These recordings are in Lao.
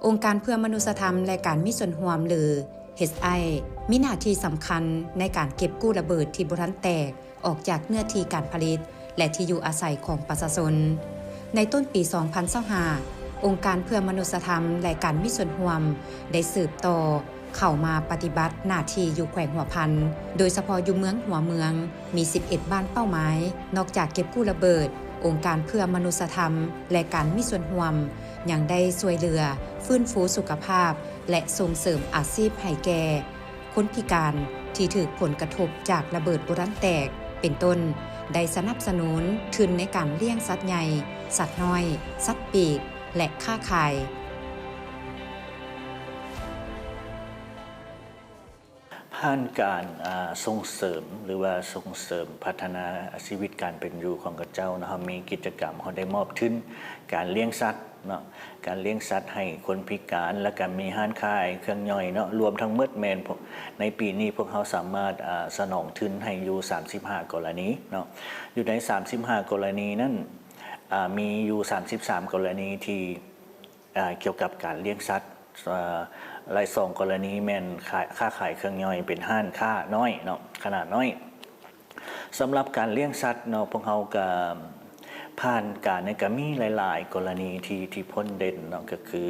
ອົງການເພື່ອມະນຸດສະທຳ ແລະ ການມີສ່ວນຮ່ວມ ຫຼື ເອັດໄອ ມີໜ້າທີ່ສຳຄັນໃນການເກັບກູ້ລະເບີດທີ່ບໍ່ທັນແຕກອອກຈາກເນື້ອທີ່ການຜະລິດ ແລະ ທີ່ຢູ່ອາໄສຂອງປະຊາຊົນ. ໃນຕົ້ນປີສອງພັນຊາວຫ້າ ອົງການເພື່ອມະນຸດສະທຳ ແລະ ການມີສ່ວນຮ່ວມ ໄດ້ສືບຕໍ່ເຂົ້າມາປະຕິບັດໜ້າທີ່ຢູ່ແຂວງຫົວພັນ, ໂດຍສະເພາະຢູ່ເມືອງຫົວເມືອງ ມີສິບເອັດບ້ານເປົ້າໝາຍ. ນອກຈາກເກັບກູ້ລະເບີດ, ອົງການເພື່ອມະນຸດສະທຳ ແລະ ການມີສ່ວນຮ່ວມ ຍັງໄດ້ຊ່ວຍເຫຼືອຟື້ນຟູສຸຂະພາບ ແລະ ສົ່ງເສີມອາຊີບໃຫ້ແກ່ຄົນພິການທີ່ຖືກຜົນກະທົບຈາກລະເບີດບໍ່ທັນແຕກ, ເປັນຕົ້ນ ໄດ້ສະໜັບສະໜູນທຶນໃນການລ້ຽງສັດໃຫຍ່, ສັດນ້ອຍ, ສັດປີກ ແລະ ຄ້າຂາຍ. ຜ່ານການ ອ່າ ສົ່ງເສີມ ຫຼືວ່າສົ່ງເສີມພັດທະນາຊີວິດການເປັນຢູ່ຂອງເຂົາເຈົ້າເນາະ, ເຮົາມີກິດຈະກຳ ເຮົາໄດ້ມອບທຶນການລ້ຽງສັດເນາະ, ການລ້ຽງສັດໃຫ້ຄົນພິການ ແລ້ວກະມີຮ້ານຂາຍເຄື່ອງຍ່ອຍເນາະ, ລວມທັງໝົດແມ່ນ ພວກ ໃນປີນີ້ພວກເຮົາສາມາດ ອ່າ ສະໜອງທຶນໃຫ້ຢູ່ສາມສິບຫ້າກໍລະນີເນາະ. ຢູ່ໃນສາມສິບຫ້າກໍລະນີນັ້ນ ອ່າ ມີຢູ່ສາມສິບສາມກໍລະນີທີ່ ອ່າ ກ່ຽວກັບການລ້ຽງສັດ, ເອີ ແລະ ສອງກໍລະນີແມ່ນຂາຍ ຄ້າຂາຍເຄື່ອງຍ່ອຍ ເປັນຮ້ານຄ້ານ້ອຍເນາະ, ຂະໜາດນ້ອຍ. ສຳລັບການລ້ຽງສັດເນາະ, ພວກເຮົາກະຜ່ານການນີ້ກະມີຫຼາຍໆກໍລະນີທີ່ ທີ່ພົ້ນເດັ່ນເນາະ, ກະຄື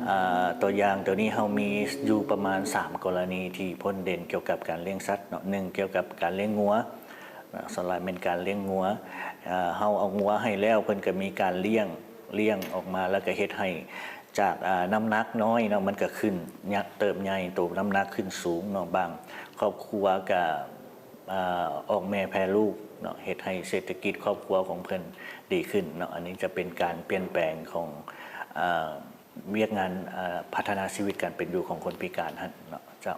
ອ່າ ຕົວຢ່າງໂຕນີ້ເຮົາມີຢູ່ປະມານສາມກໍລະນີທີ່ພົ້ນເດັ່ນກ່ຽວກັບການລ້ຽງສັດເນາະ. ໜຶ່ງ ກ່ຽວກັບການລ້ຽງງົວເນາະ, ສ່ວນຫຼາຍແມ່ນການລ້ຽງງົວ. ເອີ ເຮົາເອົາງົວໃຫ້ແລ້ວ ເພິ່ນກະມີການລ້ຽງ ລ້ຽງອອກມາ ແລ້ວກະເຮັດໃຫ້ຈາກ ອ່າ ນ້ຳໜັກນ້ອຍເນາະ ມັນກະຂຶ້ນ ຍະ ເຕີບໃຫຍ່ໂຕ ນ້ຳໜັກຂຶ້ນສູງເນາະ. ບາງຄອບຄົວກະ ອ່າ ອອກແມ່ແຜ່ລູກເນາະ, ເຮັດໃຫ້ເສດຖະກິດຄອບຄົວຂອງເພິ່ນດີຂຶ້ນເນາະ. ອັນນີ້ຈະເປັນການປ່ຽນແປງຂອງ ອ່າ ວຽກງານ ອ່າ ພັດທະນາຊີວິດການເປັນຢູ່ຂອງຄົນພິການຫັ້ນເນາະເຈົ້າ.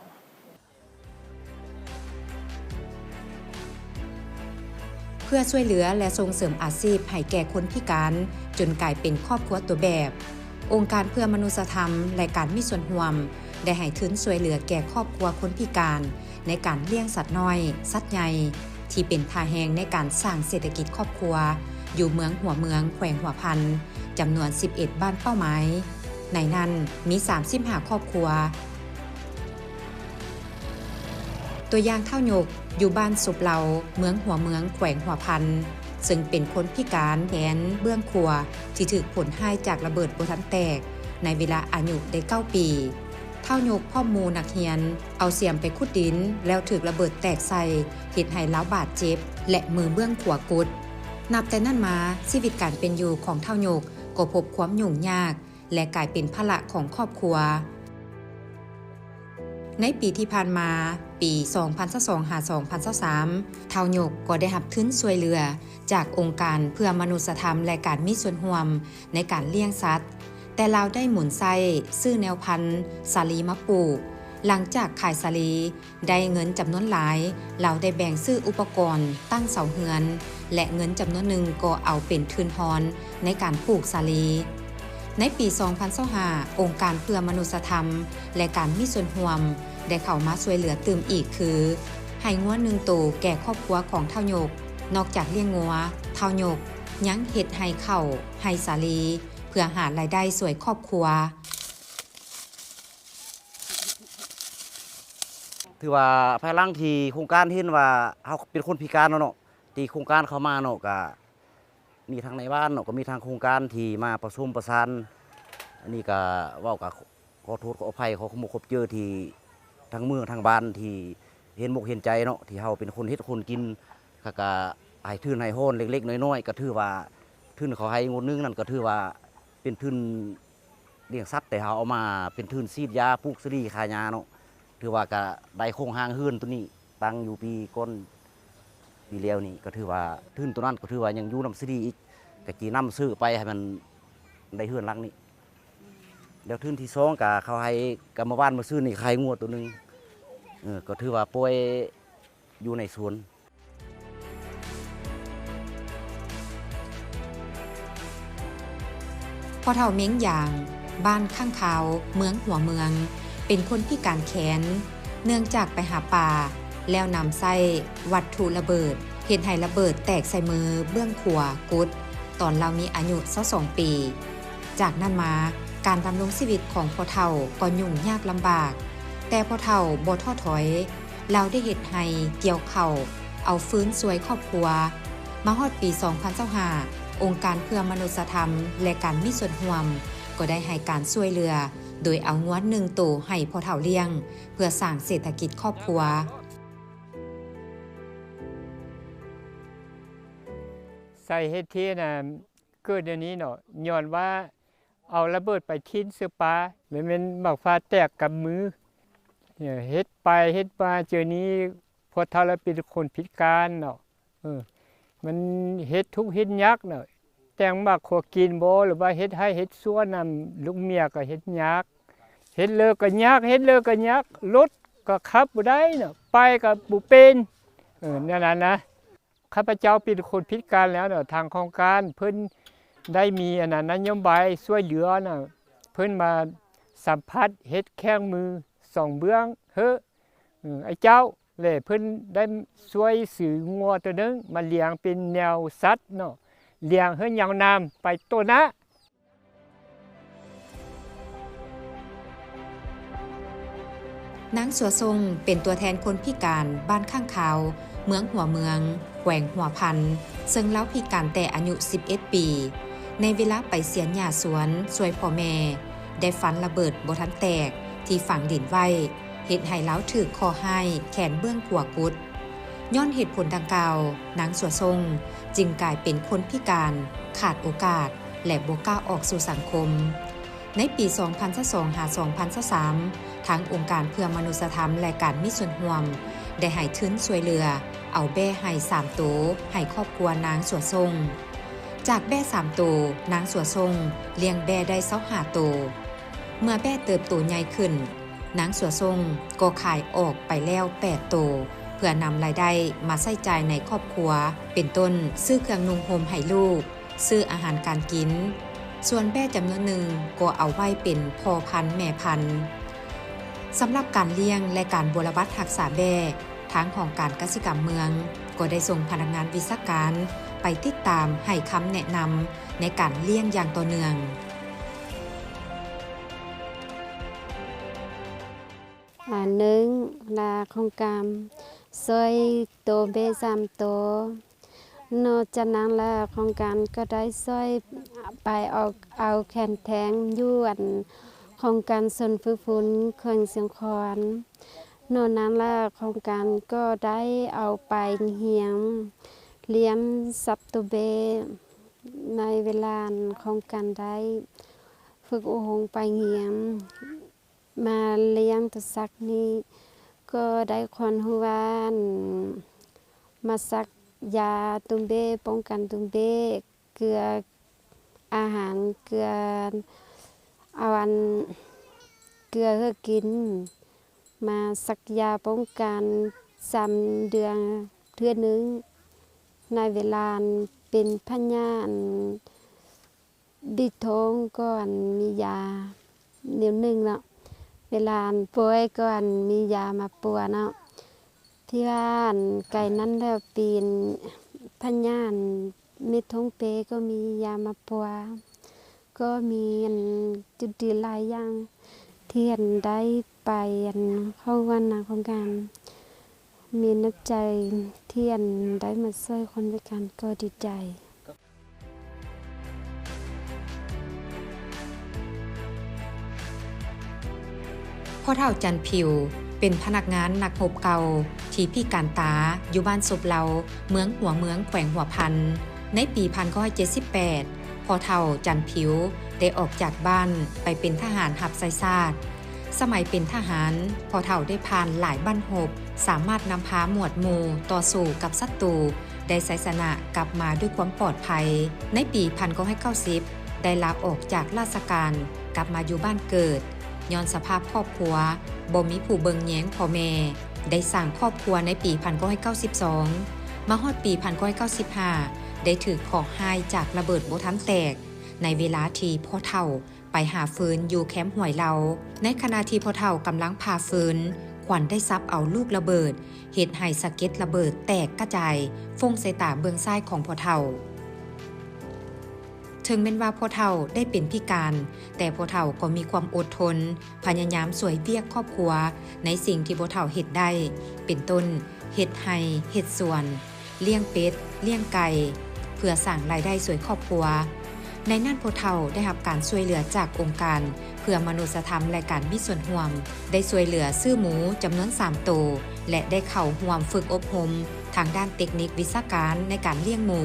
ເພື່ອຊ່ວຍເຫຼືອ ແລະ ສົ່ງເສີມອາຊີບໃຫ້ແກ່ຄົນພິການ ຈົນກາຍເປັນຄອບຄົວຕົວແບບ, ອົງການເພື່ອມະນຸດສະທຳ ແລະ ການມີສ່ວນຮ່ວມ ໄດ້ໃຫ້ທຶນຊ່ວຍເຫຼືອແກ່ຄອບຄົວຄົນພິການ ໃນການລ້ຽງສັດນ້ອຍ, ສັດໃຫຍ່ ທີ່ເປັນທ່າແຮງໃນການສ້າງເສດຖະກິດຄອບຄົວ ຢູ່ເມືອງຫົວເມືອງ ແຂວງຫົວພັນ ຈຳນວນສິບເອັດບ້ານເປົ້າໝາຍ. ໃນນັ້ນມີສາມສິບຫ້າຄອບຄົວ. ຕົວຢ່າງທ້າວຍົກ ຢູ່ບ້ານສົບເລົາ ເມືອງຫົວເມືອງ ແຂວງຫົວພັນ ເຊິ່ງເປັນຄົນພິການແຂນເບື້ອງຂວາ ທີ່ຖືກຜົນຮ້າຍຈາກລະເບີດບໍ່ທັນແຕກ ໃນເວລາອາຍຸໄດ້ເກົ້າປີ. ທ້າວຍົກພ້ອມໝູ່ນັກຮຽນ ເອົາສຽມໄປຂຸດດິນ ແລ້ວຖືກລະເບີດແຕກໃສ່ ເຮັດໃຫ້ລາວບາດເຈັບ ແລະ ມືເບື້ອງຂວາກຸດ. ນັບແຕ່ນັ້ນມາ, ຊີວິດການເປັນຢູ່ຂອງທ້າວຍົກ ກໍພົບຄວາມຫຍຸ້ງຍາກ ແລະ ກາຍເປັນພາລະຂອງຄອບຄົວ. ໃນປີທີ່ຜ່ານມາ, ປີສອງພັນຊາວສອງ ຫາ ສອງພັນຊາວສາມ ທ້າວຍົກກໍໄດ້ຮັບທຶນຊ່ວຍເຫຼືອຈາກອົງການເພື່ອມະນຸດສະທຳ ແລະ ການມີສ່ວນຮ່ວມໃນການລ້ຽງສັດ, ແຕ່ລາວໄດ້ໝູນໃຊ້ຊື້ແນວພັນສາລີມາປູກ. ຫຼັງຈາກຂາຍສາລີ ໄດ້ເງິນຈຳນວນຫຼາຍ, ລາວໄດ້ແບ່ງຊື້ອຸປະກອນຕັ້ງເສົາເຮືອນ ແລະ ເງິນຈຳນວນໜຶ່ງກໍເອົາເປັນທຶນຮອນໃນການປູກສາລີ. ໃນປີສອງພັນຊາວຫ້າ ອົງການເພື່ອມະນຸດສະທຳ ແລະ ການມີສ່ວນຮ່ວມ ໄດ້ເຂົ້າມາຊ່ວຍເຫຼືອຕື່ມອີກຄື ໃຫ້ງົວໜຶ່ງໂຕແກ່ຄອບຄົວຂອງທ້າວຍົກ. ນອກຈາກລ້ຽງງົວ, ທ້າວຍົກຍັງເຮັດໄຮ່ເຂົ້າ, ໄຮ່ສາລີ ເພື່ອຫາລາຍໄດ້ຊ່ວຍຄອບຄົວ. ຖືວ່າພາຍຫຼັງທີ່ໂຄງການເຫັນວ່າເຮົາເປັນຄົນພິການແລ້ວເນາະ, ທີ່ໂຄງການເຂົ້າມາເນາະ, ກະມີທັງນາຍບ້ານເນາະ, ກະມີທັງໂຄງການທີ່ມາປະສົມປະສານ. ອັນນີ້ກະເວົ້າກະຂໍໂທດຂໍອະໄພ, ຂໍຂອບອົກຂອບໃຈທີ່ທາງເມືອງທາງບ້ານທີ່ເຫັນອົກເຫັນໃຈເນາະ, ທີ່ເຮົາເປັນຄົນເຮັດຄົນກິນ, ກະ ກະໃຫ້ທຶນໃຫ້ຮອນເລັກໆນ້ອຍໆ, ກະຖືວ່າທຶນເຂົາໃຫ້ງົດໜຶ່ງນັ້ນ ກະຖືວ່າເປັນທຶນ ລ້ຽງສັດ, ແຕ່ເຮົາເອົາມາເປັນທຶນສີດຢາ, ປູກສາລີ, ຂາຍຫຍ້າເນາະ, ຖືວ່າກະໄດ້ໂຄງຮ່າງເຮືອນໂຕນີ້ຕັ້ງຢູ່ປີກ່ອນ, ປີແລ້ວນີ້ກະຖືວ່າທຶນໂຕນັ້ນກະຖືວ່າຍັງຢູ່ນຳສາລີອີກ, ກະຊິນຳເສີໄປໃຫ້ມັນໄດ້ເຮືອນຫຼັງນີ້. ແລ້ວທຶນທີສອງກະເຂົາໃຫ້, ກະມາວານມາຊື້ນີ້ຂາຍງົວໂຕໜຶ່ງ, ເອີ ກະຖືວ່າປ່ອຍຢູ່ໃນສວນ. ພໍ່ເຖົ້າເມັງຢາງ ບ້ານຂ້າງຄາວ ເມືອງຫົວເມືອງ ເປັນຄົນພິການແຂນ ເນື່ອງຈາກໄປຫາປາ ແລ້ວນຳໃຊ້ວັດຖຸລະເບີດ ເຮັດໃຫ້ລະເບີດແຕກໃສ່ມືເບື້ອງຂວາກຸດ ຕອນລາວມີອາຍຸຊາວສອງປີ. ຈາກນັ້ນມາ ການດຳລົງຊີວິດຂອງພໍ່ເຖົ້າກໍຫຍຸ້ງຍາກລຳບາກ, ແຕ່ພໍ່ເຖົ້າບໍ່ທໍ້ຖອຍ, ລາວໄດ້ເຮັດໄຮ່, ກ່ຽວເຂົ້າ, ເອົາຟືນຊ່ວຍຄອບຄົວ. ມາຮອດປີສອງພັນຊາວຫ້າ ອົງການເພື່ອມະນຸດສະທຳ ແລະ ການມີສ່ວນຮ່ວມ ກໍໄດ້ໃຫ້ການຊ່ວຍເຫຼືອ ໂດຍເອົາງົວໜຶ່ງໂຕໃຫ້ພໍ່ເຖົ້າລ້ຽງ ເພື່ອສ້າງເສດຖະກິດຄອບຄົວ. ສາເຫດທີ່ ອັນ ເກີດແນວນີ້ເນາະ ຍ້ອນວ່າເອົາລະເບີດໄປຖິ້ມໃສ່ປ່າ ແລ້ວແມ່ນໝາກຟ້າແຕກກັບມື. ເຮັດໄປເຮັດມາ ເຈີນີ້ພໍ່ເຖົ້າລະເປັນຄົນພິການເນາະ. ເອີ ມັນເຮັດທຸກເຮັດຍາກເນາະ ແຕ່ງໝາກຄົວກິນບໍ ຫຼືວ່າເຮັດໄຮ່ເຮັດສວນນຳລູກເມຍກໍເຮັດຍາກ, ເຮັດເລີກກໍຍາກ ເຮັດເລີກກໍຍາກ, ລົດກໍຂັບບໍ່ໄດ້ເນາະ ໄປກໍບໍ່ເປັນ. ເອີ ແນວນັ້ນນະ. ຂ້າພະເຈົ້າເປັນຄົນພິການແລ້ວເນາະ ທາງໂຄງການເພິ່ນໄດ້ມີ ອັນນັ້ນ ນະໂຍບາຍຊ່ວຍເຫຼືອນະ ເພິ່ນມາສຳຜັດເຮັດແຂ້ງມືສອງເບື້ອງເຮີ້ ເອີ ອ້າຍເຈົ້າ ແລະ ເພິ່ນໄດ້ຊ່ວຍຊື້ງົວໂຕໜຶ່ງມາລ້ຽງເປັນແນວສັດເນາະ ລ້ຽງເຮີ້ຍາວນາມໄປໂຕໜ້າ. ນາງ ສັວຊົງ ເປັນຕົວແທນຄົນພິການບ້ານຂ້າງຄາວ ເມືອງຫົວເມືອງ ແຂວງຫົວພັນ, ເຊິ່ງລາວພິການແຕ່ອາຍຸສິບເອັດປີ. ໃນເວລາໄປເສຍຫຍ້າສວນຊ່ວຍພໍ່ແມ່, ໄດ້ຟັນລະເບີດບໍ່ທັນແຕກທີ່ຝັງດິນໄວ້, ເຮັດໃຫ້ລາວຖືກເຄາະຮ້າຍແຂນເບື້ອງຂວາກຸດ. ຍ້ອນເຫດຜົນດັ່ງກ່າວ, ນາງ ສັວຊົງ ຈຶ່ງກາຍເປັນຄົນພິການ, ຂາດໂອກາດ ແລະ ບໍ່ກ້າອອກສູ່ສັງຄົມ. ໃນປີສອງພັນຊາວສອງ ຫາ ສອງພັນຊາວສາມ ທາງອົງການເພື່ອມະນຸດສະທຳ ແລະ ການມີສ່ວນຮ່ວມ ໄດ້ໃຫ້ທຶນຊ່ວຍເຫຼືອເອົາແບ້ໄຮ່ສາມໂຕໃຫ້ຄອບຄົວນາງ ສັວຊົງ. ຈາກແບ້ສາມໂຕ, ນາງ ສັວຊົງ ລ້ຽງແບ້ໄດ້ຊາວຫ້າໂຕ. ເມື່ອແບ້ເຕີບໂຕໃຫຍ່ຂຶ້ນ, ນາງ ສັວຊົງ ກໍຂາຍອອກໄປແລ້ວແປດໂຕ ເພື່ອນຳລາຍໄດ້ມາໃຊ້ຈ່າຍໃນຄອບຄົວ, ເປັນຕົ້ນ ຊື້ເຄື່ອງນຸ່ງຫົ່ມໃຫ້ລູກ, ຊື້ອາຫານການກິນ, ສ່ວນແບ້ຈຳນວນໜຶ່ງກໍເອົາໄວ້ເປັນພໍ່ພັນແມ່ພັນ. ສຳລັບການລ້ຽງ ແລະ ການບົວລະບັດຮັກສາແບ້, ທາງຫ້ອງການກະສິກຳເມືອງ ກໍໄດ້ສົ່ງພະນັກງານວິຊາການໄປຕິດຕາມໃຫ້ຄຳແນະນຳໃນການລ້ຽງຢ່າງຕໍ່ເນື່ອງ. ອາ ໜຶ່ງ ລະ ໂຄງການຊ່ວຍໂຕເບ້ສາມໂຕ. ນອກຈາກນັ້ນລະ ໂຄງການກໍໄດ້ຊ່ວຍໄປອອກເອົາແຂນແທງຢູ່ ອັນ ໂຄງການສູນຝຶກຝົນແຂວງຊຽງຂວາງ. ນອກນັ້ນລະ ໂຄງການກໍໄດ້ເອົາໄປຮຽນລ້ຽງສັດໂຕເບ້. ໃນເວລາ ອັນ ໂຄງການໄດ້ຝຶກອົບຮົມໄປຮຽນ ມາລ້ຽງໂຕສັດນີ້ ກໍໄດ້ຄວາມຮູ້ວ່າ ອັນ ມາສັກຢາຕຸ່ມເບ້ ປ້ອງກັນຕຸ່ມເບ້, ເກືອອາຫານ, ເກືອ ເອົາ ອັນ ເກືອເພື່ອກິນ ມາສັກຢາປ້ອງກັນສາມເດືອນເທື່ອໜຶ່ງ. ໃນເວລາ ອັນ ເປັນພະຍາດ ອັນ ບີບທ້ອງກໍ ອັນ ມີຢາແນວໜຶ່ງເນາະ, ເວລາ ອັນ ປ່ວຍກໍ ອັນ ມີຢາມາປົວເນາະ. ທີ່ວ່າ ອັນ ໄກນັ້ນແລ້ວ ເປັນພະຍາດເມັດທ້ອງເປ່ ກໍມີຢາມາປົວ, ກໍມີ ອັນ ຈຸດດີຫຼາຍຢ່າງ ທີ່ ອັນ ໄດ້ໄປ ອັນ ເຂົ້າຮ່ວມນຳໂຄງການ. ມີນ້ຳໃຈທີ່ ອັນ ໄດ້ມາຊ່ວຍຄົນພິການກໍດີໃຈ. ພໍ່ເຖົ້າ ຈັນຜິວ ເປັນພະນັກງານນັກຮົບເກົ່າທີ່ພິການຕາຢູ່ບ້ານສົບເລົາ ເມືອງຫົວເມືອງ ແຂວງຫົວພັນ. ໃນປີພັນເກົ້າຮ້ອຍເຈັດສິບແປດ ພໍ່ເຖົ້າ ຈັນຜິວ ໄດ້ອອກຈາກບ້ານໄປເປັນທະຫານຮັບໃຊ້ຊາດ. ສະໄໝເປັນທະຫານ, ພໍ່ເຖົ້າໄດ້ຜ່ານຫຼາຍບັ້ນຮົບ, ສາມາດນຳພາໝວດໝູ່ຕໍ່ສູ້ກັບສັດຕູ ໄດ້ໄຊຊະນະກັບມາດ້ວຍຄວາມປອດໄພ. ໃນປີພັນເກົ້າຮ້ອຍເກົ້າສິບ ໄດ້ລາອອກຈາກລາຊະການກັບມາຢູ່ບ້ານເກີດ, ຍ້ອນສະພາບຄອບຄົວບໍ່ມີຜູ້ເບິ່ງແຍງພໍ່ແມ່, ໄດ້ສ້າງຄອບຄົວໃນປີພັນເກົ້າຮ້ອຍເກົ້າສິບສອງ. ມາຮອດປີພັນເກົ້າຮ້ອຍເກົ້າສິບຫ້າ ໄດ້ຖືກເຄາະຮ້າຍຈາກລະເບີດບໍ່ທັນແຕກ ໃນເວລາທີ່ພໍ່ເຖົ້າ ໄປຫາຟືນຢູ່ແຄມຫ້ວຍເລົາ. ໃນຂະນະທີ່ພໍ່ເຖົ້າກຳລັງຜ່າຟືນ, ຄວັນໄດ້ສັບເອົາລູກລະເບີດ, ເຮັດໃຫ້ສະເກັດລະເບີດແຕກກະຈາຍ ຟົ້ງໃສ່ຕາເບື້ອງຊ້າຍຂອງພໍ່ເຖົ້າ. ເ ເຖິງແມ່ນວ່າພໍ່ເຖົ້າໄດ້ເປັນພິການ, ແຕ່ພໍ່ເຖົ້າກໍມີຄວາມອົດທົນ, ພະຍາຍາມຊ່ວຍວຽກຄອບຄົວໃນສິ່ງທີ່ພໍ່ເຖົ້າເຮັດໄດ້, ເປັນຕົ້ນ ເຮັດໄຮ່, ເຮັດສວນ, ລ້ຽງເປັດ, ລ້ຽງໄກ່ ເພື່ອສ້າງລາຍໄດ້ຊ່ວຍຄອບຄົວ. ໃນນັ້ນພໍ່ເຖົ້າໄດ້ຮັບການຊ່ວຍເຫຼືອຈາກອົງການເພື່ອມະນຸດສະທຳ ແລະ ການມີສ່ວນຮ່ວມ, ໄດ້ຊ່ວຍເຫຼືອຊື້ໝູຈຳນວນສາມໂຕ ແລະ ໄດ້ເຂົ້າຮ່ວມຝຶກອົບຮົມທາງດ້ານເຕັກນິກວິຊາການໃນການລ້ຽງໝູ,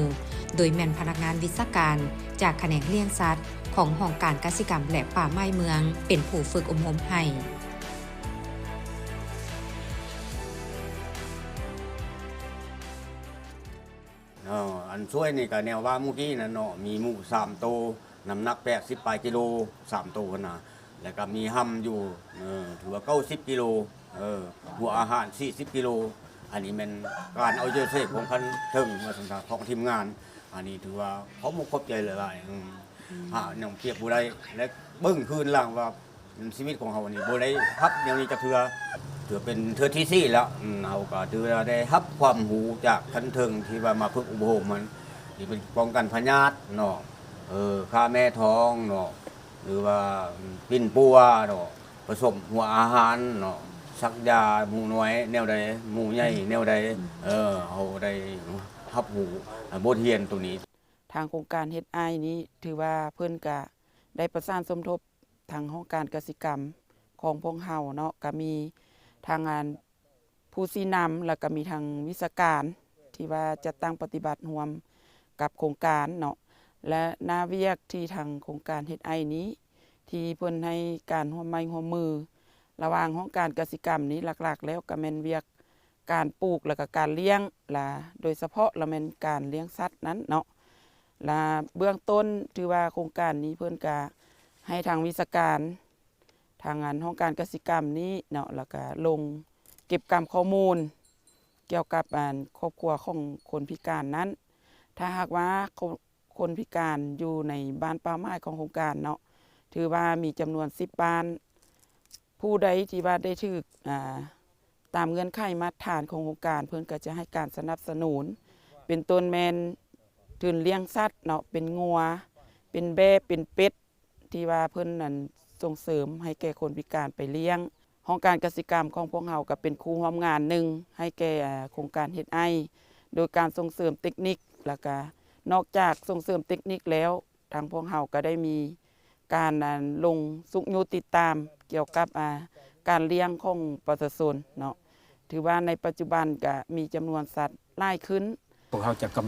ໂດຍແມ່ນພະນັກງານວິຊາການຈາກຂະແໜງລ້ຽງສັດຂອງຫ້ອງການກະສິກຳ ແລະ ປ່າໄມ້ເມືອງ ເປັນຜູ້ຝຶກອົບຮົມໃຫ້. ເອີ ອັນຊ່ວຍນີ້ກະແນວວ່າມື້ກີ້ນັ້ນເນາະ ມີໝູສາມໂຕ ນ້ຳໜັກແປດສິບປາຍກິໂລ ສາມໂຕຫັ້ນນະ ແລ້ວກະມີຮ່ຳຢູ່ ເອີ ຖືວ່າເກົ້າສິບກິໂລ ເອີ ຫົວອາຫານສີ່ສິບກິໂລ. ອັນນີ້ແມ່ນການເອົາໃຈໃສ່ຂອງຂັ້ນເທິງ ວ່າຊັ້ນຊະ ຂອງທີມງານ. ອັນນີ້ຖືວ່າຂອບອົກຂອບໃຈຫຼາຍໆ ອືມ ຫາຫຍັງປຽບບໍ່ໄດ້ ແລະ ເບິ່ງຄືນຫຼັງວ່າ ໃນຊີວິດຂອງເຮົານີ້ບໍ່ໄດ້ຮັບແນວນີ້ຈັກເທື່ອ ຖືເປັນເທື່ອທີສີ່ແລ້ວ. ອືມ ເຮົາກໍຖືວ່າໄດ້ຮັບຄວາມຮູ້ຈາກຂັ້ນເທິງທີ່ວ່າມາຝຶກອົບຮົມຫັ້ນ ທີ່ເປັນປ້ອງກັນພະຍາດເນາະ ເອີ ຂ້າແມ່ທ້ອງເນາະ ຫຼືວ່າປິ່ນປົວເນາະ ປະສົມຫົວອາຫານເນາະ ສັກຢາໝູນ້ອຍແນວໃດ ໝູໃຫຍ່ແນວໃດ ເອີ ເຮົາໄດ້ຮັບຮູ້ບົດຮຽນໂຕນີ້. ທາງໂຄງການເຮັດອ້າຍນີ້ ຖືວ່າເພິ່ນກະໄດ້ປະສານສົມທົບທາງຫ້ອງການກະສິກຳຂອງພວກເຮົາເນາະ ກະມີທາງ ອັນ ຜູ້ຊີ້ນຳ ແລ້ວກະມີທາງວິຊາການທີ່ວ່າຈັດຕັ້ງປະຕິບັດຮ່ວມກັບໂຄງການເນາະ ແລະ ໜ້າວຽກທີ່ທາງໂຄງການເຮັດອ້າຍນີ້ ທີ່ເພິ່ນໃຫ້ການຮ່ວມໄມ້ຮ່ວມມືລະຫວ່າງຫ້ອງການກະສິກຳນີ້ ຫຼັກໆແລ້ວກະແມ່ນວຽກ ການປູກ ແລ້ວກະການລ້ຽງ ລະໂດຍສະເພາະລະແມ່ນການລ້ຽງສັດນັ້ນເນາະ ລະເບື້ອງຕົ້ນຖືວ່າໂຄງການນີ້ເພິ່ນກະໃຫ້ທາງວິຊາການ ທາງ ອັນ ຫ້ອງການກະສິກຳນີ້ເນາະ ລະກະລົງເກັບກຳຂໍ້ມູນກ່ຽວກັບ ອັນ ຄອບຄົວຂອງຄົນພິການນັ້ນ. ຖ້າຫາກວ່າຄົນ ຄົນພິການຢູ່ໃນບ້ານເປົ້າໝາຍຂອງໂຄງການເນາະ ຖືວ່າມີຈຳນວນສິບບ້ານ, ຜູ້ໃດທີ່ວ່າໄດ້ຖືກ ອາ ຕາມເງື່ອນໄຂມາດຖານຂອງໂຄງການ ເພິ່ນກໍຈະໃຫ້ການສະໜັບສະໜູນ ເປັນຕົ້ນແມ່ນທຶນລ້ຽງສັດເນາະ ເປັນງົວ ເປັນແບ້ ເປັນເປັດ ທີ່ວ່າເພິ່ນນັ້ນສົ່ງເສີມໃຫ້ແກ່ຄົນພິການໄປລ້ຽງ. ຫ້ອງການກະສິກຳຂອງພວກເຮົາກໍເປັນຄູ່ຮ່ວມງານໜຶ່ງໃຫ້ແກ່ ອາ ໂຄງການເຮັດອ້າຍ ໂດຍການສົ່ງເສີມເຕັກນິກ ແລ້ວກະນອກຈາກສົ່ງເສີມເຕັກນິກແລ້ວ ທາງພວກເຮົາກໍໄດ້ມີການ ອັນ ລົງຊຸກຍູ້ຕິດຕາມກ່ຽວກັບ ອາ ການລ້ຽງຂອງປະຊາຊົນເນາະ. ຖືວ່າໃນປັດຈຸບັນກະມີຈຳນວນສັດຫຼາຍຂຶ້ນ. ພວກເຮົາຈະກຳ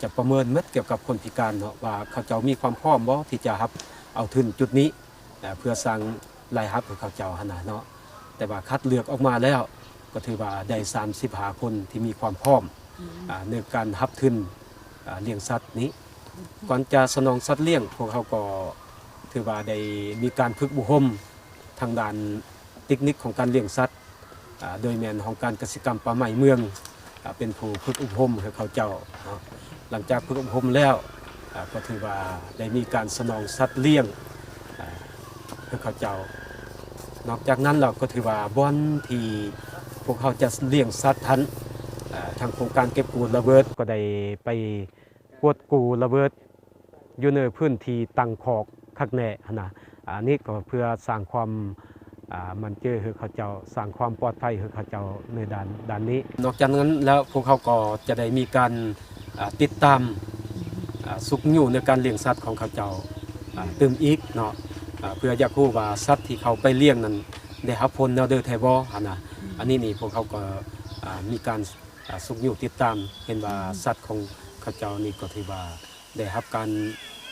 ຈະປະເມີນໝົດກ່ຽວກັບຄົນພິການເນາະ ວ່າເຂົາເຈົ້າມີຄວາມພ້ອມບໍ່ທີ່ຈະຮັບເອົາທຶນຈຸດນີ້ ເພື່ອສ້າງລາຍຮັບໃຫ້ເຂົາເຈົ້າຫັ້ນນະເນາະ. ແຕ່ວ່າຄັດເລືອກອອກມາແລ້ວ ກໍຖືວ່າໄດ້ສາມສິບຫ້າຄົນທີ່ມີຄວາມພ້ອມ ອືມ ອາ ໃນການຮັບທຶນ ອາ ລ້ຽງສັດນີ້. ກ່ອນຈະສະໜອງສັດລ້ຽງ ພວກເຮົາກໍຖືວ່າໄດ້ມີການຝຶກອົບຮົມທາງດ້ານເຕັກນິກຂອງການລ້ຽງສັດ ອາ ໂດຍແມ່ນຫ້ອງການກະສິກຳປ່າໄມ້ເມືອງ ອາ ເປັນຜູ້ຝຶກອົບຮົມໃຫ້ເຂົາເຈົ້າເນາະ. ຫຼັງຈາກຝຶກອົບຮົມແລ້ວ ອາ ກໍຖືວ່າໄດ້ມີການສະໜອງສັດລ້ຽງ ອາ ໃຫ້ເຂົາເຈົ້າ. ນອກຈາກນັ້ນແລ້ວກໍຖືວ່າບ່ອນທີ່ພວກເຮົາຈະລ້ຽງສັດຫັ້ນ ອາ ທາງໂຄງການເກັບກູ້ລະເບີດກໍໄດ້ໄປກວດກູ້ລະເບີດ ຢູ່ໃນພື້ນທີ່ຕັ້ງຄອກຄັກແນ່ຫັ້ນນະ. ອັນນີ້ກໍເພື່ອສ້າງຄວາມ ອ່າ ໝັ້ນໃຈໃຫ້ເຂົາເຈົ້າ, ສ້າງຄວາມປອດໄພໃຫ້ເຂົາເຈົ້າໃນດ້ານ, ດ້ານນີ້. ນອກຈາກນັ້ນແລ້ວ ພວກເຮົາກໍຈະໄດ້ມີການ, ອ່າ, ຕິດຕາມ, ອ່າ, ຊຸກຍູ້ໃນການລ້ຽງສັດຂອງເຂົາເຈົ້າ, ອ່າ, ຕື່ມອີກເນາະ, ອ່າ, ເພື່ອຢາກຮູ້ວ່າສັດທີ່ເຂົາໄປລ້ຽງນັ້ນໄດ້ຮັບຜົນແນວໃດແທ້ບໍ່ຫັ້ນນະ. ອັນນີ້ນີ້ພວກເຮົາກໍ, ອ່າ, ມີການ, ອ່າ, ຊຸກຍູ້ຕິດຕາມ, ເຫັນວ່າສັດຂອງເຂົາເຈົ້ານີ້ກໍຖືວ່າ ໄດ້ຮັບການ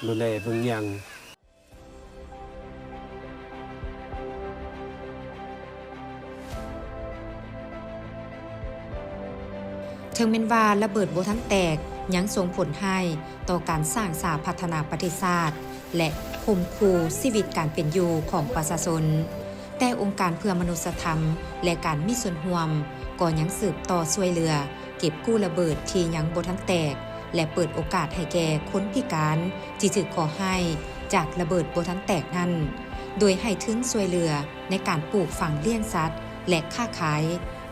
ດູແລເບິ່ງແຍງ. ເຖິງແມ່ນວ່າລະເບີດບໍ່ທັນແຕກ, ຍັງສົ່ງຜົນຮ້າຍຕໍ່ການສ້າງສາພັດທະນາປະເທດຊາດ ແລະ ຂົ່ມຂູ່ຊີວິດການເປັນຢູ່ຂອງປະຊາຊົນ, ແຕ່ອົງການເພື່ອມະນຸດສະທຳ ແລະ ການມີສ່ວນຮ່ວມ ກໍຍັງສືບຕໍ່ຊ່ວຍເຫຼືອ ເກັບກູ້ລະເບີດທີ່ຍັງບໍ່ທັນແຕກ ແລະ ເປີດໂອກາດໃຫ້ແກ່ຄົນພິການທີ່ຖືກເຄາະຮ້າຍຈາກລະເບີດບໍ່ທັນແຕກນັ້ນ, ໂດຍໃຫ້ທຶນຊ່ວຍເຫຼືອໃນການປູກຝັງລ້ຽງສັດ ແລະ ຄ້າຂາຍ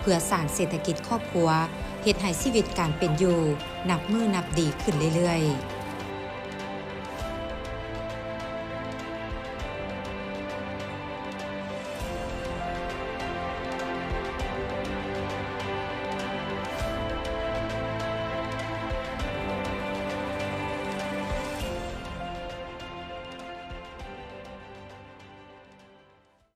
ເພື່ອສ້າງເສດຖະກິດຄອບຄົວ, ເຮັດໃຫ້ຊີວິດການເປັນຢູ່ນັບມື້ນັບດີຂຶ້ນເລື້ອຍໆ.